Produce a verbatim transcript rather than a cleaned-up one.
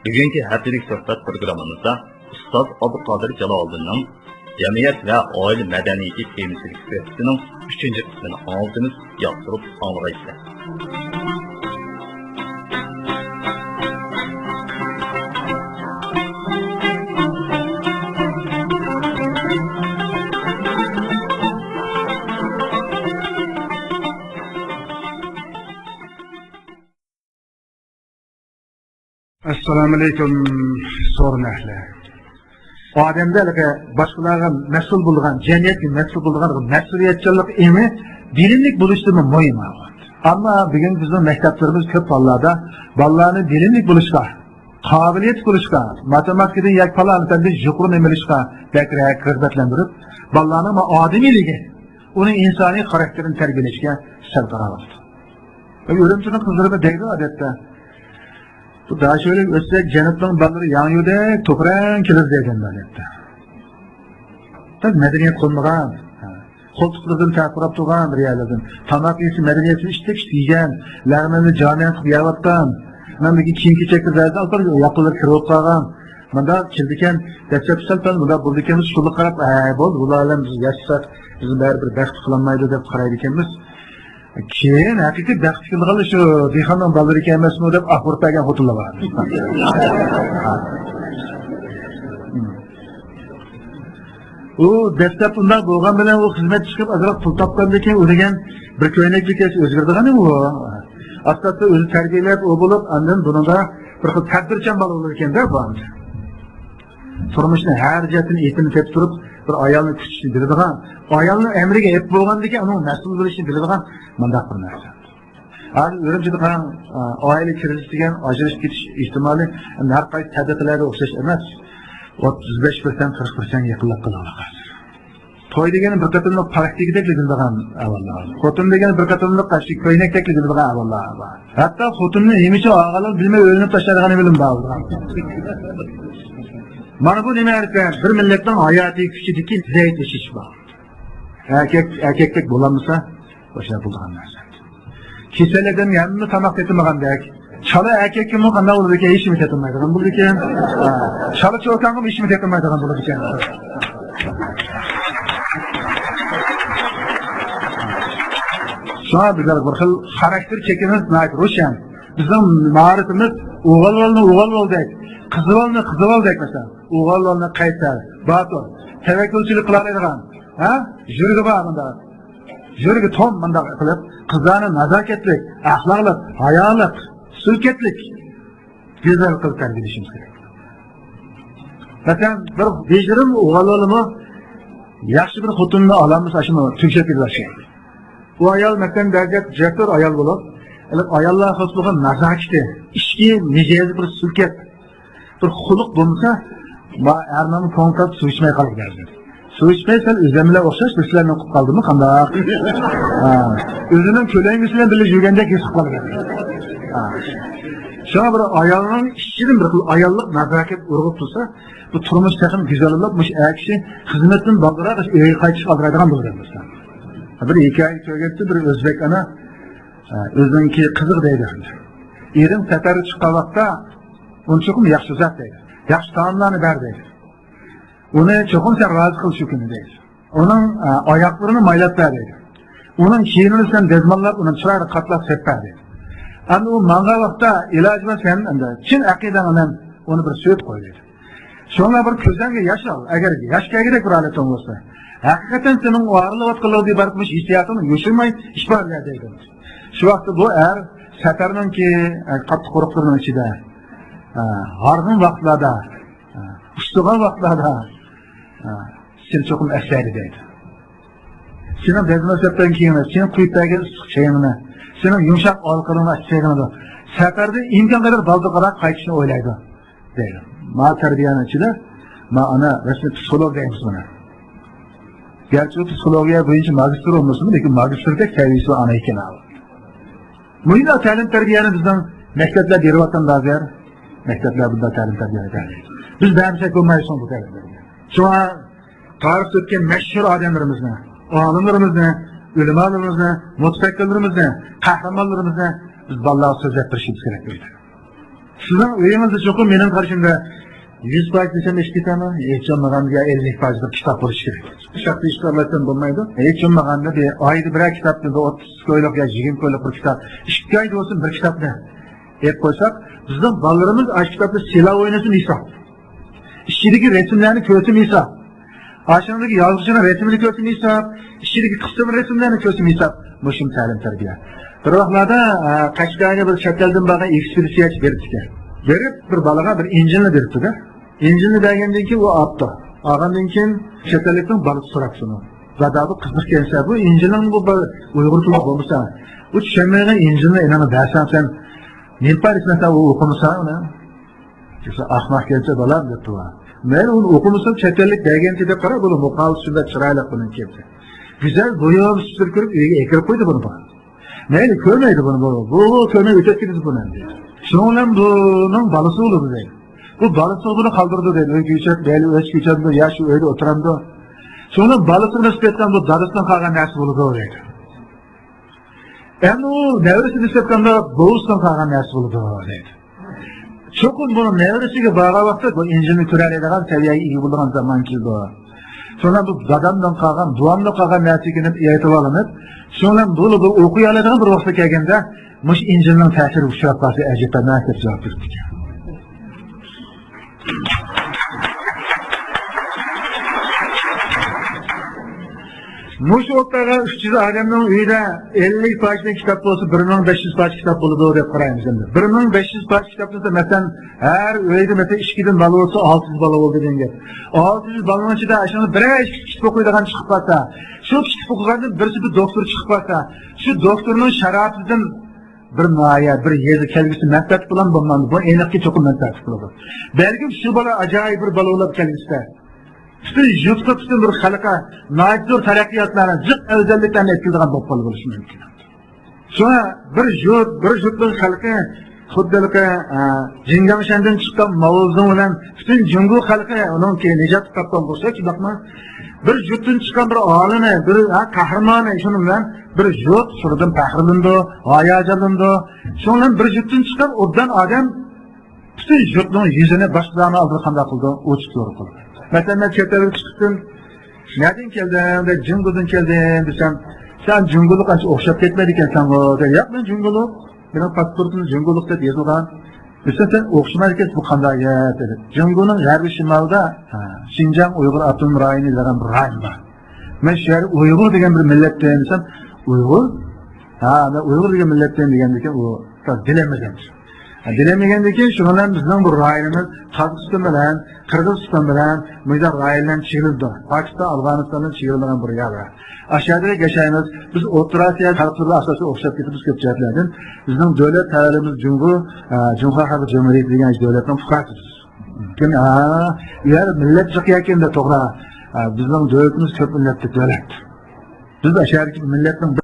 بۈگۈنكى ھەپتىلىك سۆھبەت پروگراممىمىزدا ئۇستاز ئابدۇقادىر جالالىدىننىڭ جەمئىيەت ۋە ئائىلە مەدەنىيىتى تېمىسىدىكى سۆھبىتىنىڭ ئۈچىنچى قىسمىنى ئاڭلىتىمىز، ياقتۇرۇپ ئاڭلىغايسىلەر. ئەسسالامۇئەلەيكۇم، سورۇن ئەھلى. ئادەمدە ھېلىقى باشقىلارغا مەسئۇل بولىدىغان، جەمئىيەتكە مەسئۇل بولىدىغان مەسئۇلىيەتچانلىق ئېڭى بىلىملىك بولۇشتىنمۇ مۇھىم. ئەمما بۈگۈن بىزنىڭ مەكتەپلىرىمىز كۆپ ھاللاردا بالىلارنى بىلىملىك بولۇشقا، قابىلىيەتلىك بولۇشقا، ماتېماتىكىدىن ياكى پالان پەندىن يۇقىرى ئۈنۈم ئېلىشقا بەكرەك رىغبەتلەندۈرۈپ، بالىلارنىڭ ئادىمىيلىكى، ئۇنىڭ ئىنسانىي خاراكتېرىنى تەربىيەلەشكە سەل قاراۋاتىدۇ. ئۈرۈمچىنىڭ قىزلىرىمۇ دەيدۇ ئادەتتە، بۇ داشۆلەك ئۆتسەك، جەنۇبنىڭ بالىلىرى ياڭيۇدەك توپراڭ كېلىدۇ دەيدۇ ئادەتتە. بىز مەدەنىيەت قونمىغان، قولتۇقلىرىدىن تەپۇراپ تۇرغان بىر يەرلەردىن. تاماق يېيىش، مەدەنىيەتنى ئىشتەك ئىشتىگەن، لەغمەننى جامىيەن قىلىپ يەۋاتقان. مانا بۇ كېيىن-كېچەكتە بەزى ئالپار ياقىلىرى كىرىپ قالغان. مۇنداق كېلىدىكەن، دەسلەپتە سەل پەل مۇنداق بولىدىكەن، شۇلىغا قاراپ، ھەي، بولدى، بۇلار بىلەن بىز ياشىساق، بىزنى بەرىبىر بەخت قىلالمايدۇ دەپ قارايدىكەنمىز. كېيىن ھەقىقىي بەخت كېلىدىغانلار شۇ دېھقاننىڭ بالىلىرى ئىكەن ئەمەسمۇ دەپ ئاھ ئۇرۇپ بەرگەن خوتۇنلار بار. ئۇ دەسلەپ ئۇنداق بولغان بىلەن ئۇ خىزمەتكە چىقىپ ئازراق پۇل تاپقاندىن كېيىن ئۇ دېگەن بىر كۆينەكلىك ئۆزگىرىدىغان ئۇ. ئاستا-ئاستا ئۆزى تەربىيەلەپ ئۇ بولۇپ ئاندىن بۇنىڭدا بىر خىل تەدبىرچان بالا بولىدىكەن-دە بۇ ئەمدى. تۇرمۇشنى ھەر جەھەتتىن ئېپىنى تېپىپ تۇرۇپ، بىر ئايالنى كۈتۈشنى بىلىدىغان، ئايالنىڭ ئەمرىگە ئەپ بولغاندىكىن ئۇنىڭ مەسئۇل بولۇشنى بىلىدىغان مۇنداق بىر نەرسە. ھازىر ئۈرۈمچىدە قاراڭ، ئائىلە كىرىزىس دېگەن ئاجرىشىپ كېتىش ئېھتىمالى ھەر قايسى تەبىقىلەردە ئوخشاش ئەمەس. ئوتتۇز بەش پىرسەنت، قىرىق پىرسەنت يېقىنلاپ قالىدۇ ھازىر. توي دېگەن بىر قېتىملىق پراكتىكىدەك بىلىنىدىغان ئەھۋاللار. خوتۇن دېگەن بىر قېتىملىق ئاشۇ كۆينەكتەك بىلىنىدىغان ئەھۋاللار بار. ھەتتا خوتۇننى ھېمىشە ئاغىلار بىلمەي ئۆيلىنىپ تاشلايدىغان بىلىم بار. مانا بۇ نېمە دېسە، بىر مىللەتنىڭ ھاياتىي كۈچىدىكى زەئىپلىشىش بار. ئەركەك، ئەركەكتەك بولالمىسا، باشلاپ بولىدىغان نەرسە. كېسەللەردىن ھەممە تاماق تېتىمىغاندەك، چالا ئەركەككىمۇ قانداق بولىدىكەن، ھېچنېمە تېتىمايدىغان بولىدىكەن. ھە، چالا چوكانغىمۇ ھېچنېمە تېتىمايدىغان بولىدىكەن. شۇڭا بىزلەر بىر خىل خاراكتېر چېكىمىز ناھايىتى روشەن. بىزنىڭ مائارىپىمىز ئوغۇل بالىنى ئوغۇل بالىدەك، قىز بالىنى قىز بالىدەك مەسىلەن. ئوغۇل بالىنى قەيسەر، باتۇر، تەۋەككۈلچىلىك قىلالايدىغان، ھە؟ يۈرىكى بار مۇنداق. يۈرىكى توم مۇنداق قىلىپ، قىزلارنى نازاكەتلىك، ئەخلاقلىق، ھايالىق، سۈلكەتلىك، گۈزەل قىلىپ تەربىيەلىشىمىز كېرەك. مەسىلەن، بىر بېجىرىم ئوغۇل بالىمۇ ياخشى بىر خوتۇننى ئالالمىسا، شۇنى تۈگىشىپ كېتىدۇ. ئۇ ئايال، مەسىلەن، بەزى دىرېكتور ئايال بولۇپ، ئاياللار خاس بولغان نازاكىتى، ئىچكى مىجەزى بىر سۈلكەت، بىر خۇلق بولمىسا، ما ئەرنىڭ كۆڭلى تاپ سۇ ئىچمەي قالىدۇ بەزىدە. سۇ ئىچمەي سەل ئۆزەم بىلەن ئوخشاش بىر سىلەرنى ئۇقۇپ قالدىمۇ قانداق؟ ھە. ئۆزىنىڭ كۆلەڭگىسى بىلەن بىللە يۈرگەندەك ھېس قىلىپ قالىدۇ. ھە. شۇڭا بىر ئايالنىڭ ئىچىدىن بىر خىل ئاياللىق نازاكەت ئۇرغۇپ تۇرسا، بۇ تۇرمۇش تېخىمۇ گۈزەل بولۇپ، مۇشۇ ئەر كىشى خىزمەتتىن بالدۇرراق ئۆيگە قايتىشقا ئالدىرايدىغان بولىدۇ. بىر ھېكايە كۆرگەنتىم، بىر ئۆزبەك ئانا، ئۆزىنىڭكى قىزىغا دەيدۇ، ئېرىڭ سەپەرگە چىققان ۋاقىتتا ئۇنى چوقۇم ياخشى ئۇزات دەيدۇ. ياخشى تائاملارنى بەر دەيدۇ. ئۇنى چوقۇم سەن رازى قىل شۇ كۈنى دەيدۇ. ئۇنىڭ، ئە، ئاياقلىرىنى مايلاپ بەر دەيدۇ. ئۇنىڭ كىيىمىنى سەن دەزماللاپ، ئۇنى چىرايلىق قاتلاپ سېلىپ بەر دەيدۇ. ئەمدى ئۇ ماڭغان ۋاقىتتا ئىلاجى بار سەن ئەمدى چىن ئەقىدەڭ بىلەن ئۇنى بىر سۆيۈپ قوي دەيدۇ. شۇڭا بىر كۆزۈڭگە ياش ئال، ئەگەر ياش كەلگۈدەك بىر ھالەتتىڭ بولسا. ھەقىقەتەن سېنىڭ ئاغرىلىۋاتقانلىقىڭنى ئىبارەت قىلىش ھېسسىياتىڭنى يوشۇرماي ئىپادىلە دەيدۇ. شۇ ۋاقىتتا بۇ ئەر سەپەرنىڭكى، ئە، قاتتىق قورۇقلىرىنىڭ ئىچىدە، ئە، ھارغىن ۋاقىتلاردا، ئە، ئۇسسىغان ۋاقىتلاردا، ئە، سېنى چوقۇم ئەسلەيدۇ دەيدۇ. سېنىڭ دەزمەل سەپتەن كېيىن، سېنىڭ قۇيۇپ بەرگەن ئىسسىق چېيىڭنى، سېنىڭ يۇمشاق ئالىقىڭنى ئەسلەيدۇ. سەپەردە ئىمكان قەدەر بالدۇرراق قايتىشنى ئويلايدۇ. دەيدۇ. ما تەربىيەنىڭ ئىچىدە، ما ئانا رەسمىي پسىخولوگ دەيمىز بۇنى. گەرچە ئۇ پسىخولوگىيە بويىچە ماگىستىر بولمىسىمۇ، لېكىن ماگىستىردەك تەربىيىسى بار ئانا ئىكەن ئۇ. مۇشۇنداق تەلىم تەربىيەنى بىزنىڭ مەكتەپلەر بېرىۋاتقان ھازىر. مەكتەپلەر بۇنداق تەلىم تەربىيەنى بەرمەيدۇ. بىز بەرمىسەك بولمايدۇ بۇ تەلىم تەربىيەنى. شۇڭا تارىختا ئۆتكەن مەشھۇر ئادەملىرىمىزنى، ئالىملىرىمىزنى، ئۆلىمالىرىمىزنى، مۇتەپەككۇرلىرىمىزنى، قەھرىمانلىرىمىزنى بىز بالىلارغا سۆزلەپ بېرىشىمىز كېرەك بولىدۇ. سىزنىڭ ئۆيىڭىزدە چوقۇم مېنىڭ قارىشىمدا يۈز پايىز دېسەم ئېشىپ كېتەرمۇ؟ ھېچ بولمىغاندا يا ئەللىك پايىز بىر كىتاب بولۇشى كېرەك. شەخسىي ئىشقا ئارىلاشسام بولمايدۇ. ھېچ بولمىغاندا بىر ئايدا بىرەر كىتابنى، بىر ئوتتۇز كويلۇق يا يىگىرمە كويلۇق بىر كىتاب، ئىككى ئايدا بولسۇن بىر كىتابنى ئېلىپ قويساق، بىزنىڭ بالىلىرىمىز ئاشۇ كىتابنى سىلاپ ئوينىسۇن ھېساب. ئىچىدىكى رەسىملەرنى كۆرسۇن ھېساب. ئاشۇنىڭدىكى يازغۇچىنىڭ رەسىمىنى كۆرسۇن ھېساب. ئىچىدىكى قىسىم رەسىملەرنى كۆرسۇن ھېساب. مۇشۇمۇ تەلىم تەربىيە. بىر ۋاقىتلاردا، ئە، قەشقەرگە بىر چەت ئەلدىن بارغان ئېكسپېدىتسىيەچى بېرىپتىكەن. بېرىپ، بىر بالىغا بىر ئىنجىلنى بېرىپتۇ-دە. ئىنجىلنى بەرگەندىن كېيىن ئۇ ئاپتۇ. ئالغاندىن كېيىن چەت ئەللىكنىڭ بالىسى سوراپتۇ ئۇنى. دادا، بۇ قىزىق ئىكەنسەن، بۇ ئىنجىلنىڭ بۇ بىر ئۇيغۇر تىلى بولمىسا، ئۇ چۈشەنمەيدىغان ئىنجىلنى ئېنىڭغا بەرسەڭ سەن نېمە پايدىسى، مەسىلەن، ئۇ ئوقۇمىسا ئۇنى. دېسە، ئاخماق گەنچە بالام، دەپتۇ. مەيلى، ئۇنى ئوقۇمىسا، چەت ئەللىك بەرگەنچە دەپ قارا، بۇنى مۇقاۋىسى شۇنداق چىرايلىق بۇنىڭكى. گۈزەل بويام سۈپۈرۈپ كۆرۈپ ئۆيگە ئەكىرىپ قويدى بۇنى. مەيلى، كۆرمەيدۇ بۇنى، بۇ، بۇ، بۇ كۆرمەي ئۆتۈپ كېتىدۇ بۇنى. شۇنىڭ بىلەن بۇنىڭ بالىسى بولىدۇ دەيدۇ. بۇ بالىسى بۇنى قالدۇرىدۇ دەيدۇ. ئۆيگە كۆچۈپ، مەيلى ئۆيگە كۆچەمدۇ يا شۇ ئۆيدە ئولتۇرامدۇ. شۇنىڭ بالىسىغا نىسبەتەن بۇ دادىسىدىن قالغان نەرسە بولىدۇ دەيدۇ. ئەمدى ئۇ نەۋرىسى نىسبەتەن بوۋىسىدىن قالغان نەرسە بولىدۇ دەيدۇ. چوقۇم بۇنىڭ نەۋرىسىگە بارغان ۋاقىتتا بۇ ئىنجىلنى كۆرەلەيدىغان سەۋىيەگە ئىگە بولىدىغان زامان كېلىدۇ. شۇنىڭ بۇ دادامدىن قالغان، بوۋامدىن قالغان نەرسە ئىكەن دەپ ئېيتىۋالىنىپ، شۇنىڭ بۇ، بۇ ئوقۇيالايدىغان بىر ۋاقىتقا كەلگەندە، مۇشۇ ئىنجىلنىڭ تەسىرىگە ئۇچراپ قالسا ئەجەب ئەمەس دەپ جاۋاب بېرىپتىكەن. مۇشۇ ئولتۇرغان ئۈچ يۈز ئادەمنىڭ ئۆيىدە ئەللىك پارچە كىتاب بولسا، بىر مىڭ بەش يۈز پارچە كىتاب بولىدۇ دەپ قارايمىز ئەمدى. بىر مىڭ بەش يۈز پارچە كىتاب دېسە، مەسىلەن، ھەر ئۆيدە، مەسىلەن، ئىككىدىن بالا بولسا، ئالتە يۈز بالا بولدى دېگەن گەپ. ئالتە يۈز بالىنىڭ ئىچىدە ئاشۇنىڭ بىرەر ئىككىسى كىتاب ئوقۇيدىغان چىقىپ قالسا، شۇ كىتاب ئوقۇغاندىن بىرسى بىر دوختۇر چىقىپ قالسا، شۇ دوختۇرنىڭ شارائىتىدىن بىر ناھىيە، بىر يېزا كەلگۈسى مەنپەئەت بولامدۇ بولمامدۇ؟ بۇ ئېنىقكى چوقۇم مەنپەئەت بولىدۇ. بەلكىم شۇ بالا ئاجايىپ بىر بالا بولۇپ كەلگۈسىدە پۈتۈن يۇرتقا، پۈتۈن بىر خەلققە ناھايىتى زور تەرەققىياتلارنى، جىق ئەۋزەللىكلەرنى ئەكېلىدىغان بولۇپ قالىدۇ بولۇشى مۇمكىن. شۇڭا بىر يۇرت، بىر يۇرتنىڭ خەلقى خۇددى ھېلىقى، ئە، جىڭگاڭشەندىن چىققان ماۋزېدۇڭ بىلەن پۈتۈن جۇڭگو خەلقى ئۇنىڭكى نىجات تاپقان بولسا شۇنداقمۇ؟ بىر يۇرتتىن چىققان بىر ئالىمى، بىر، ھە، قەھرىمانى، شۇنىڭ بىلەن بىر يۇرت شۇنىڭدىن پەخىرلىنىدۇ، ھاياجانلىنىدۇ. شۇنىڭ بىلەن بىر يۇرتتىن چىققان ئوبدان ئادەم پۈتۈن يۇرتنىڭ يۈزىنى باشقىلارنىڭ ئالدىدا قانداق قىلىدۇ؟ ئوچۇق زور قىلىدۇ. مەسىلەن، مەن چەت ئەلگە چىقىپ، نەدىن كەلدىڭ دەپ، جۇڭگودىن كەلدىم دېسەم، سەن جۇڭگولۇق ئانچە ئوخشاپ كەتمەيدىكەنسەنغۇ دەپ. ياق، مەن جۇڭگولۇق، مېنىڭ پاسپورتۇمدا جۇڭگولۇق دەپ يېزىلغان. دېسە، سەن ئوخشىمايدىكەنسەن، بۇ قانداق گەپ دېدى. جۇڭگونىڭ غەربىي شىمالىدا، ھە، شىنجاڭ ئۇيغۇر ئاپتونوم رايونى دېگەن بىر رايون بار. مەن شۇ يەردە ئۇيغۇر دېگەن بىر مىللەتتىن دېسەم، ئۇيغۇر؟ ھە، مەن ئۇيغۇر دېگەن مىللەتتىن دېگەندىكىن ئۇ بىلەلمىگەن. بىلەلمىگەندىكىن شۇنىڭ بىلەن بىزنىڭ بۇ رايونىمىز قازاقىستان بىلەن، قىرغىزىستان بىلەن مۇشۇنداق رايونلار بىلەن چېگرىلىدۇ. پاكىستان، ئافغانىستان بىلەن چېگرىلىدىغان بىر يەر بار. ئاشۇ يەردە ياشايمىز. بىز ئوتتۇرا ئاسىيا خەلقلىرىگە ئاساسەن ئوخشاپ كېتىمىز كۆپ جەھەتلەردىن. بىزنىڭ دۆلەت تەۋەلىرىمىز جۇڭگو، ئە، جۇڭخۇا خەلق جۇمھۇرىيىتى دېگەن دۆلەتنىڭ پۇقراسى. لېكىن، ھە، ئۇ يەر مىللەت جىق ئىكەن-دە، توغرا. ھە، بىزنىڭ دۆلىتىمىز كۆپ مىللەتلىك دۆلەت. بىز ئاشۇ يەردىكى مىللەتنىڭ